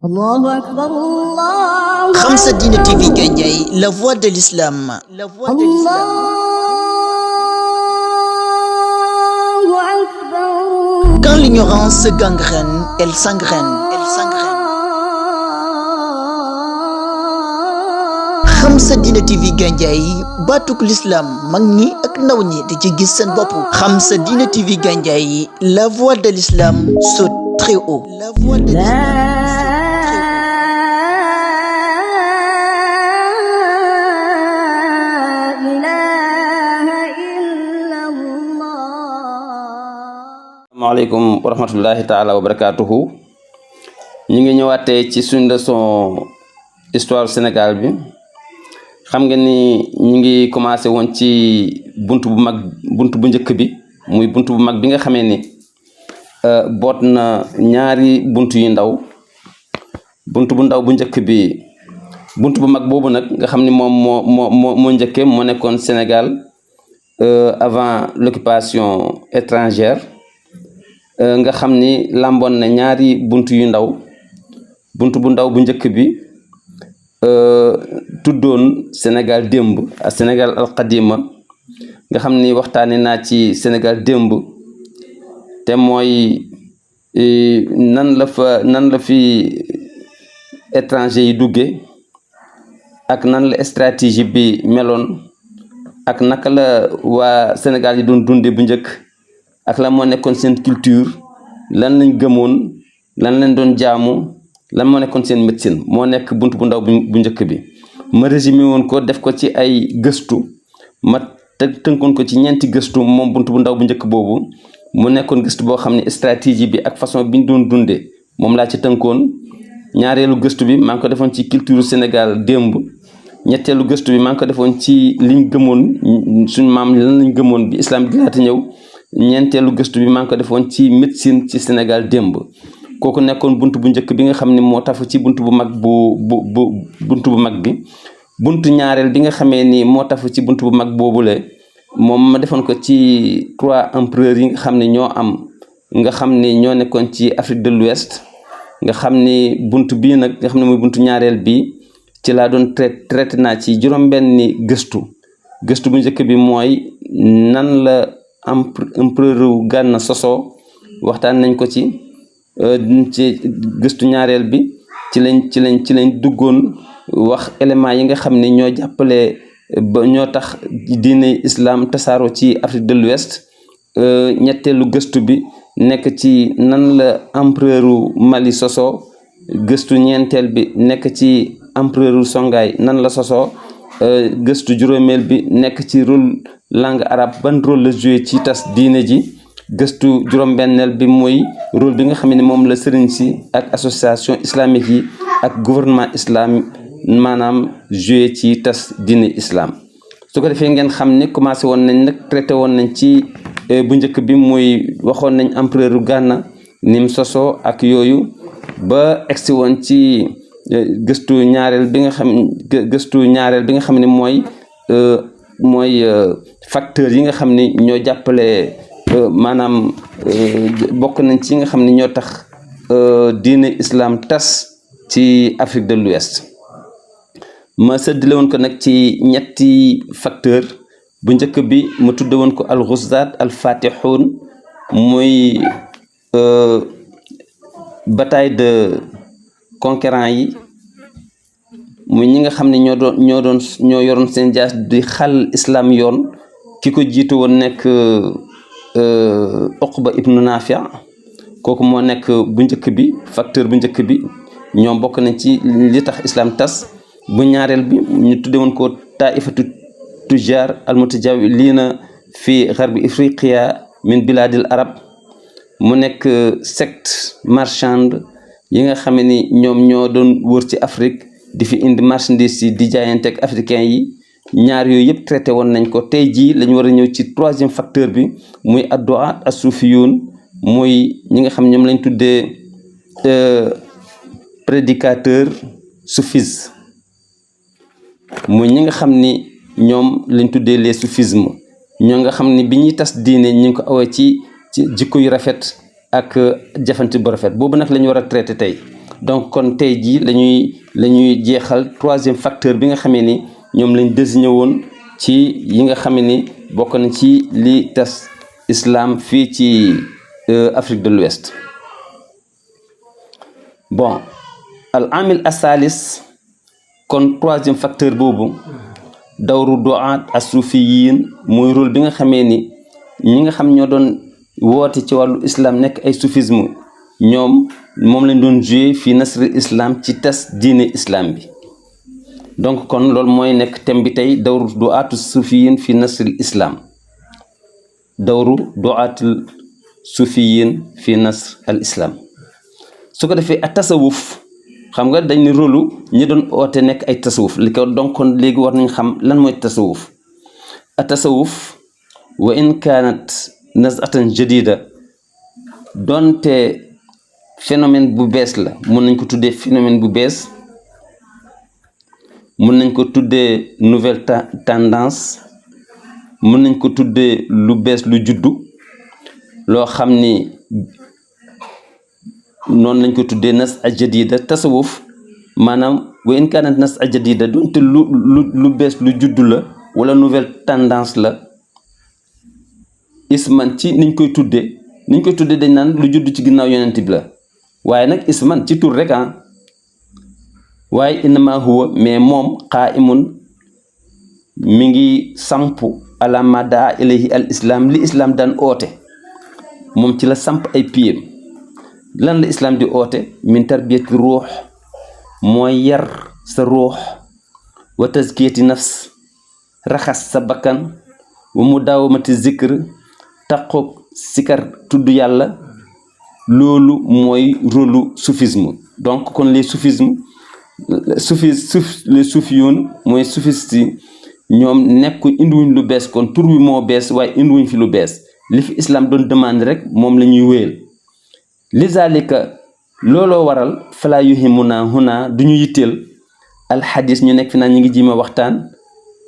الله أكبر الله Khamsa Dine TV Gandiaye, la voix de l'islam. La voix de l'islam. الله أكبر. Quand l'ignorance gangrène, elle s'engraine. Elle s'engraine. Khamsa Dine TV Gandiaye, batuk l'islam, mag ñi ak ndaw ñi di ci gis seen bopp. Khamsa Dine TV Gandiaye, la voix de l'islam saute très haut. La voix de l'islam. Assalamualaikum warahmatullahi taala wabarakatuhu. Ñi ngi ñëwaaté ci suñu leçon histoire Sénégal bi. Xam nga ni ñi ngi commencé won ci buntu bu njëkk bi, muy buntu bu mag bi nga xamé ni bot na ñaari buntu yu ndaw. Buntu bu ndaw bu njëkk bi, buntu bu mag bobu nak nga xamni mom mo njëkke mo nekkon Sénégal avant l'occupation étrangère. Nga xamni lambon na ñaari buntu yu ndaw. Buntu bu ndaw bu njëkk bi tuddoon Sénégal démb ak Sénégal alqadima, nga xamni waxtaane naa ci Sénégal démb te mooy nan la fi étranger yi duggé ak nan la stratégie bi meloon ak naka la waa Sénégal yi doon dundé bu njëkk ak la moo nekkoon seen culture, lan lañ gëmoon, lan lañ doon jaamu, lan moo nekkoon seen médecine. moo nekk buntu bu ndaw bu njëkk bi. Ma résumé woon ko def ko ci ay gëstu, ma tënkoon ko ci ñeenti gëstu moom buntu bu ndaw bu njëkk boobu. mu nekkoon gëstu boo xam ne stratégie bi ak façon bi ñu doon dundee moom laa ci tënkoon. ñaareelu gëstu bi maa ngi ko defoon ci culture Sénégal démb. ñetteelu gëstu bi maa ngi ko defoon ci liñ gëmoon, suñ maam lan lañ gëmoon bi islam di laata ñëw. ñeenteelu gëstu bi maa ngi ko defoon ci médecine ci Sénégal démb. kooku nekkoon buntu bu njëkk bi nga xam ne moo tafu ci buntu bu mag buntu bu mag bi. buntu ñaareel bi nga xamee ni moo tafu ci buntu bu mag boobule moom ma defoon ko ci 3 empereurs yi nga xam ne ñoo am, nga xam ni ñoo nekkoon ci Afrique de l'Ouest. nga xam ni buntu bii nag nga xam ne mooy buntu ñaareel bi ci laa doon traité naa ci juróom-benni gëstu bu njëkk bi mooy nan la empereur Gana soso. waxtaan nañ ko ci gëstu ñaareel bi ci lañ duggoon wax éléments yi nga xam ne ñoo jàppale ba ñoo tax diine islam tasaaroo ci Afrique de l'Ouest. ñetteelu gëstu bi nekk ci nan la empereur Mali soso. gëstu ñeenteel bi nekk ci empereur Songhai nan la soso. gëstu juróomeel bi nekk ci rôle langue arabe, ban rôle la joué ci tas diine ji. gëstu juróom-benneel bi mooy rôle bi nga xam ne moom la sëriñ si ak association islamique yi ak gouvernement islam maanaam joué ci tas diine islam. su ko defee ngeen xam ne commencé woon nañ nag traité woon nañ ci bu njëkk bi muy waxoon nañ empereur Gana nim soso ak yooyu ba egsi woon ci gëstu ñaareel bi nga xam ne mooy facteurs yi nga xam ne ñoo jàppale maanaam bokk nañ ci nga xam ne ñoo tax diine islam tas ci Afrique de l'Ouest. ma séddale woon ko nag ci ñetti facteur. bu njëkk bi ma tudde woon ko al ghuzat al fatihun, muy bataille de conquérants yi, muy ñi nga xam ne ñoo yoroon seen jaas di xal islam yoon. ki ko jiitu woon nekk Uqba ibnu Nafi'. kooku moo nekk bu njëkk bi, facteur bu njëkk bi. ñoom bokk nañ ci li tax islam tas. bu ñaareel bi ñu tudde woon ko taifatu tujar al mutajawilina fi gharbi Ifriqiya min biladil arab. mu nekk secte marchande yi nga xam ni ñoom ñoo doon wër ci Afrique di fi indi marchandise yi di jaayante ak africain yi. ñaar yooyu yëpp traité woon nañ ko. tey jii lañu war a ñëw ci 3e facteur bi muy ad-du'at as-sufiyun, muy ñi nga xam ñoom lañ tuddee prédicateur soufisme, muy ñi nga xam ni ñoom lañ tuddee les soufisme. ñoo nga xam ni bi ñuy tas diine ñu ngi ko awee ci jikko yu rafet ak jëfante bu rafet. boobu nag la ñu war a traité tey. donc kon tey jii lañuy jeexal troisième facteur bi nga xamee ni ñoom lañ désigné woon ci yi nga xamee ni bokk na ci li tas islam fii ci Afrique de l'Ouest. Bon, al amil asalis kon troisième facteur boobu dawru du'aat as-sufiyin mooy rôle bi nga xamee ni ñi nga xam ñoo doon woote ci wàllu islam nekk ay soufisme ñoom moom lañ doon joué fii nasri islam ci tas diine islam bi. Donc kon loolu mooy nekk thème bi tey dawru du'aatu sufiyin fii nasri islam, dawru du'aatul sufiyin fii nasr al islam. su ko defee ak tasawuf xam nga dañ ne rôle ñi doon oote nekk ay tasawuf li ko donc kon léegi war nañ xam lan mooy tasawuf. ak tasawuf wa in kaanat naz'atan jadida donte phénomène bu bees la mun nañ ko tuddee phénomène bu bees, mun nañ ko tuddee nouvelle tendance, mun nañ ko tuddee lu bees lu juddu loo xam ni noonu lañ ko tuddee nas a jadida. tasawuf maanaam wa in kaanat nas a jadida donte lu bees lu juddu la wala nouvelle tendance la, isman ci niñ koy tuddee dañ naan lu judd ci ginnaaw yonent bi la, waaye nag isman ci tur rek waaye innama huwa mais moom qaa'imun mi ngi sampu ala ma daa ilayhi al islam li islam daan oote, moom ci la samp ay piyem. lan la islam di oote min tarbiyati ruux mooy yar sa ruux, wa tazkiyati nafs raxas sa bakkan, wa mudawamati zikr taqoog sikar tudd yàlla. loolu mooy rôlu soufisme. donc kon les soufiyun mooy soufiste yi ñoom nekku indiwuñ lu bees, kon tur wi moo bees waaye indiwuñ fi lu bees. li fi islam doon demande rek moom la ñuy wéyal. lizalika looloo waral fala yuhimuna huna duñu yitteel alxadis ñu nekk fi naan ñu ngi jiima waxtaan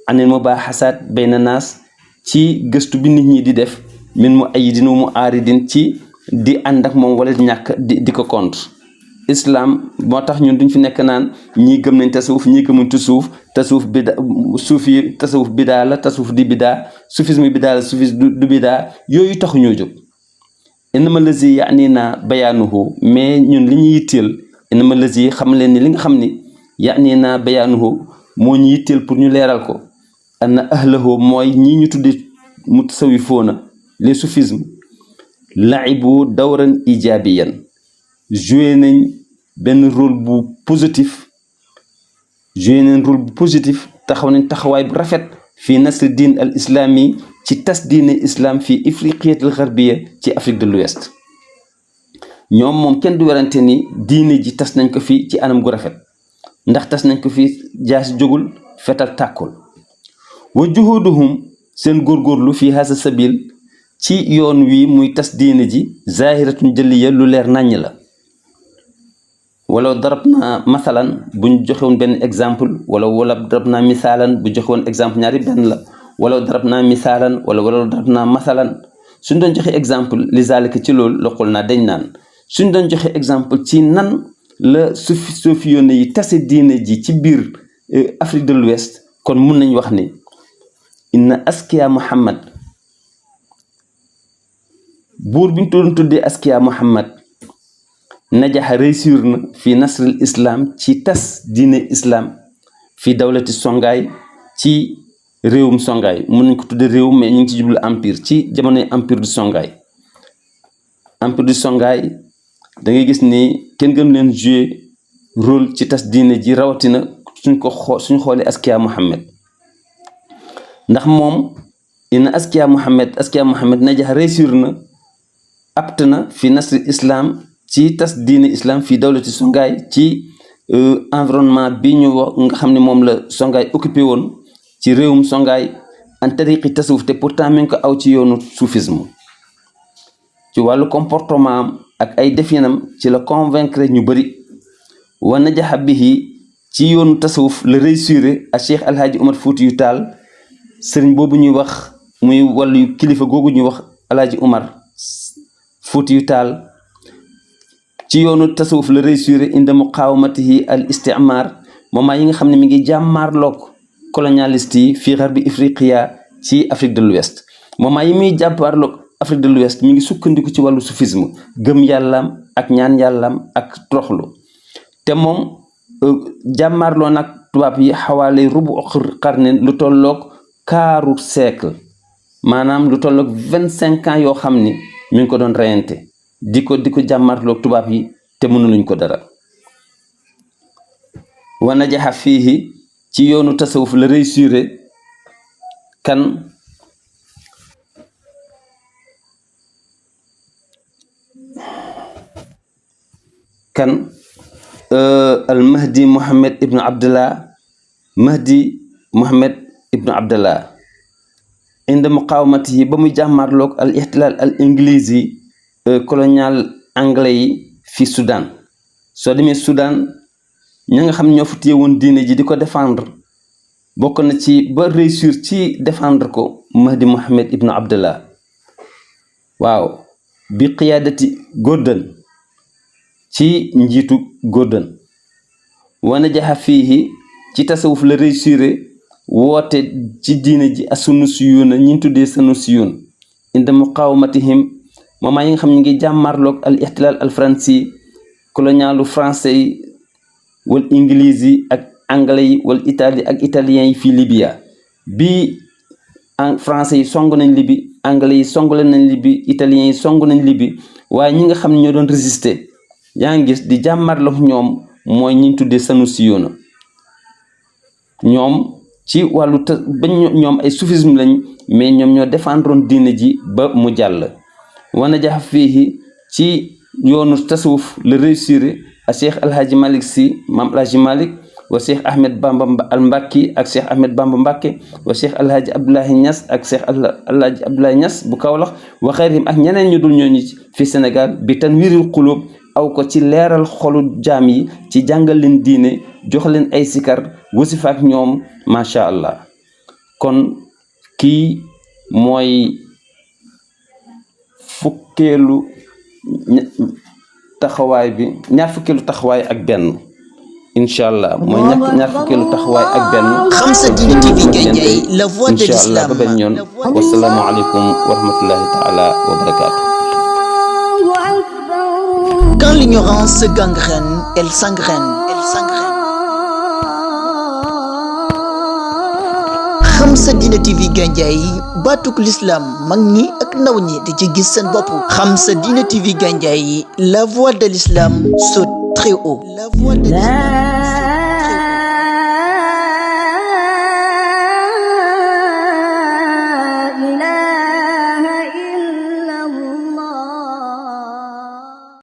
anil mubahasaat bayna naas ci gëstu bi nit ñi di def min mu ayidin mu aaridin ci di ànd ak moom wala di ñàkk di ko contre. islam moo tax ñun duñ fi nekk naan ñii gëm nañ tasawuf ñii gëmuñ tasawuf bida suufi tasawuf bidaa la, tasawuf di bidaa, soufisme bidaa la, soufisme du bidaa. yooyu taxu ñoo jóg. innama lazi yaani naa bayaanuhu mais ñun li ñu yitteel innama lazi xam leen ni li nga xam ni yaani naa bayaanuhu moo ñu yitteel pour ñu leeral ko. anna ahlahu mooy ñii ñu tudde mutasawifoona les soufisme laibu dawran ijabiyan joué nañ benn rôle bu positif, taxaw nañ taxawaay bu rafet fii nasri diin al islami ci tas diine islam fii ifriqiyatil xarbiya ci Afrique de l'Ouest. ñoom moom kenn du werante ni diine ji tas nañ ko fii ci anam gu rafet, ndax tas nañ ko fii jaas jógul fetal tàkkul. wa juhuduhum seen góorgóorlu fii haasa sabil ci yoon wi muy tas diine ji zahiratun jëliya lu leer nàññ la. wala darab naa masalan buñ joxewoon benn exemple wala darab naa misaalan bu joxewoon exemple ñaari benn la, wala darab naa misaalan wala darab naa masalan. suñ doon joxe exemple li zalika ci loolu loqul naa dañ naan suñ doon joxe exemple ci nan la soufiyone yi tase diine ji ci biir Afrique de l'Ouest, kon mun nañ wax ni inna askiya Muhammad, buur bi ñu doon tuddee askiya Muhammad, najaxa réussir na fii nasril islam ci tas diine islam fii dawlati Songhai ci réewum Songhai. mun nañ ko tuddee réew mais ñu ngi ci jublu empire ci jamonoy empire du Songhai. empire du Songhai da ngay gis ni kenn gën leen jouer rôle ci tas diine ji rawatina suñ xoolee askiya Muhammad, ndax moom inna askiya Muhammad najaxa réussir na apte na fii nasril islam ci tas diine islam fii dawlati Songhai ci environnement bi ñu wax nga xam ne moom la Songhai occupé woon ci réewum Songhai en tariqi tasawuf, te pourtant mi ngi ko aw ci yoonu soufisme. ci wàllu comportement ak ay definam ci la convaincre ñu bëri. wa najaxa bihi ci yoonu tasawuf la réussir a Cheikh Alhaji Omar Foutiyou Tall, sëriñ boobu ñuy wax muy wàllu kilifa googu ñuy wax Alhaji Omar Foutiyou Tall ci yoonu tasawuf la réussir inda muqawamatihi al istimar moment yi nga xam ne mi ngi jàmmaarloog colonialiste yi fii xarbi Ifriqiya ci Afrique de l'Ouest moment yi muy jàmmaarloog Afrique de l'Ouest mi ngi sukkandiku ci wàllu soufisme gëm yàllaam ak ñaan yàllaam ak toroxlu te moom jàmmaarloo nag tubaab yi xawaale rubu qarnin lu tolloog quart siècle maanaam lu tolloog 25 ans yoo xam ni mi ngi ko doon reyante di ko jàmmaarloog tubaab yi te mënuluñ ko dara wa najaxa fiihi ci yoonu tasawuf la réussir kan al mahdi Mohammed ibn Abdallah inda muqawamatihi ba muy jàmmaarloog al ihtilal al inglisi colonial anglais yi fi Soudan soo demee Soudan ña nga xam ñoo fa téye woon diine ji di ko défendre bokk na ci ba réussir ci défendre ko mahdi Mohammed ibn Abdallah waaw bi qiyaadati Gordon ci njiitu Gordon wa najaxa fiihi ci tasawuf la réussir woote ci diine ji asunusiyuuna ñi tuddee sanusiyuun inda muqawamatihim moment yi nga xam ne ngi jàmmarloog al ihtilal al franci colonialu français yi wal anglais yi ak anglais yi wal italie ak italien yi fii Libya bi français yi song nañ Libi anglais yi song nañ Libi italien yi song nañ Libi waaye ñi nga xam ne ñoo doon résister yaa ngi gis di jàmmarloog ñoom mooy ñi tuddee sanusiyuuna ñoom ci wàllu ba ñoom ay soufisme lañ mais ñoom ñoo défendroon diine ji ba mu jàll wa najaxa fiihi ci yoonu tasawuf la réussir a Cheikh Alhaji Malick Sy maam Alhaji Malick wa Cheikh Ahmed Bamba al Mbacke ak Cheikh Ahmed Bamba Mbacke wa Cheikh Alhaji Abdoulaye Niass ak Cheikh Alhaji Abdoulaye Niass bu Kaolack wa xayrihim ak ñeneen ñu dul ñooñu fi Sénégal bi tanwiril qulub aw ko ci leeral xolu jaam yi ci jàngal leen diine jox leen ay sikar wasifa ak ñoom macha allah kon kii mooy fukkeelu taxawaay bi ñaar fukkeelu taxawaay ak benn incha allah mooy ñaar fukkeelu taxawaay ak benn Khamsa Dine TV Gandiaye la voix de incha allah l'islam ba benn yoon wasalaamu aleykum wa rahmatullahi taala wa barakaatu. Quand l'ignorance se gangrène, elle s'engraine. Khamsa Dine TV Gandiaye baatuk l'islam mag ñi ak ndaw ñi di ci gis seen bopp. Khamsa Dine TV Gandiaye la voix de l'islam saute très haut. La voix de l'islam.